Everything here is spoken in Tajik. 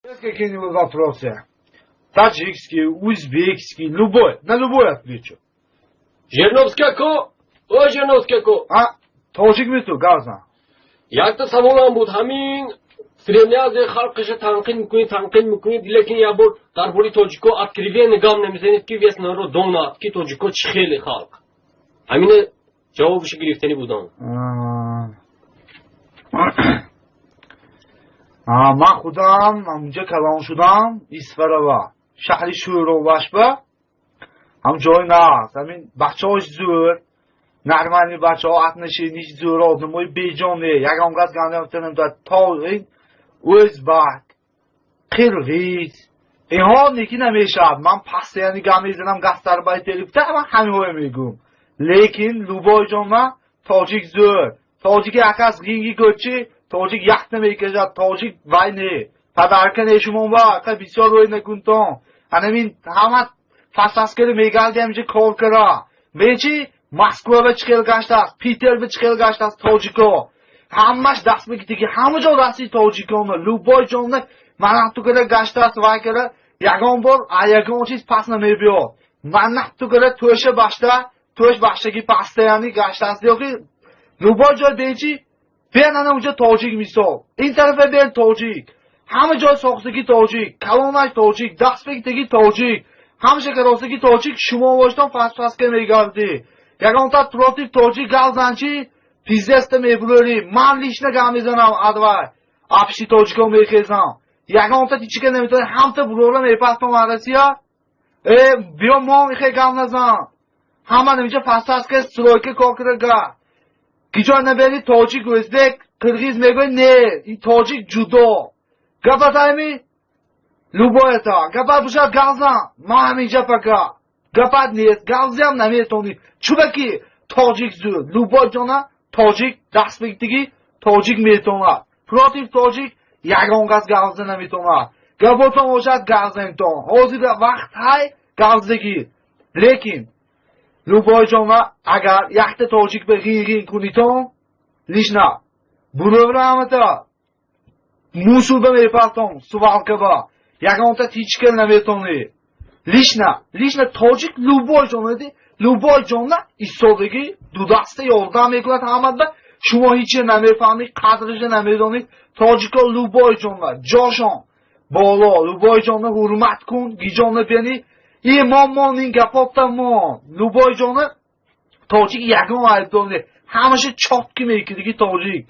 Есть какие-нибудь вопросы? Таджикский, узбекский, любой, на любой отвечу. Жириновский ако, о Жириновский ако. А, тоҷик мету, гап зан. Якта саволам буд. Ҳамин Средняя Азия халқиша танқид мекунед, танқид мекунед, лекин як бор дар бораи тоҷико откровенно гап намезанед, ки весь народ донад, ки тоҷико чӣ хеле халқ. Ҳамина ҷавобашо гирифтанӣ будам. Ман худам ҳамунҷа калон шудам, Исфарава, шаҳри Шӯровашба, ҳам ҷой наст. Ҳамин бачаҳош зӯр, нормальный бачаҳо, отношение ш зӯр, одамои беҷон не, ягон кас гандам то ӯзбак, қирғиз, инҳо неки намешавад. Ман постоянно гап мезанам, гастарбайтери гуфта, ман ҳаминҳое мегӯм. Лекин любой ҷон ман тоҷик зӯр. Тоҷики акас гинги кӯчи, тоҷик яхта мекашад, тоҷик вай не. Падарка не шумо ба, ака бисёр рӯй накунтон. Анамин ҳама фасаскари мегарди ҳаминҷа кор кара. Мечи Москва ба чӣ хел гаштааст, Питер ба чӣ хел гаштааст тоҷико. Ҳамаш даст мегитиги, ҳама ҷо дасти тоҷикона, любой ҷонна манату кара гаштааст, вай кара ягон бор а ягон чиз пас намебиёд. Манату кара тӯша башта, тӯш баштаги пастаяни гаштааст ёки любой ҷой бечи бен ана унҷа тоҷик мисол. Ин тарафа бен тоҷик. Ҳама ҷой сохтаги тоҷик, калонаш тоҷик, даст бегитаги тоҷик, ҳамаша каросаги тоҷик, шумо боштон пас паска мегардӣ. Ягонта против тоҷик гап зан чи пиздец та мебурӯрӣ. Ман лично гап мезанам адвай. Апши тоҷико мехезам. Ягонта тичика наметавонӣ, ҳамта бурора мепастон Россия. Э, биё мо ихе гап назан. Ҳама намиҷа пастаска стройка кор кара. Киҷо набери тоҷик, ӯзбек, қирғиз мегӯяд не, ин тоҷик ҷудо. Гапат ами любой это. Гапат бошад, гап зан. Ман ҳаминҷа пока. Гапат нест, гап зиям наметавонӣ. Чубаки тоҷик зӯр. Любой ҷона тоҷик даст бигитиги тоҷик метавонад. Против тоҷик ягон кас гап зада наметавонад. Гапотон бошад, гап занитон. Ҳозир вақт ҳай гап задагӣ. Лекин любой ҷона агар якта тоҷик ба ғин-ғин кунитон, лично буровра ҳамата мусор ба мепартон, свалка ба. Ягонта тичка наметавонӣ. Лично, лично тоҷик любой ҷонади, любой ҷона истодагӣ дудаста ёрдам мекунад ҳамада. Шумо ҳиче намефаҳмед, қадриша намедонед. Тоҷико любой ҷона ҷошон боло, любой ҷона ҳурмат кун, гиҷона бени. И мон мон ин гапота мон. Любой ҷона тоҷик ягон айбдор не. Ҳамаша чётко мекидаги тоҷик.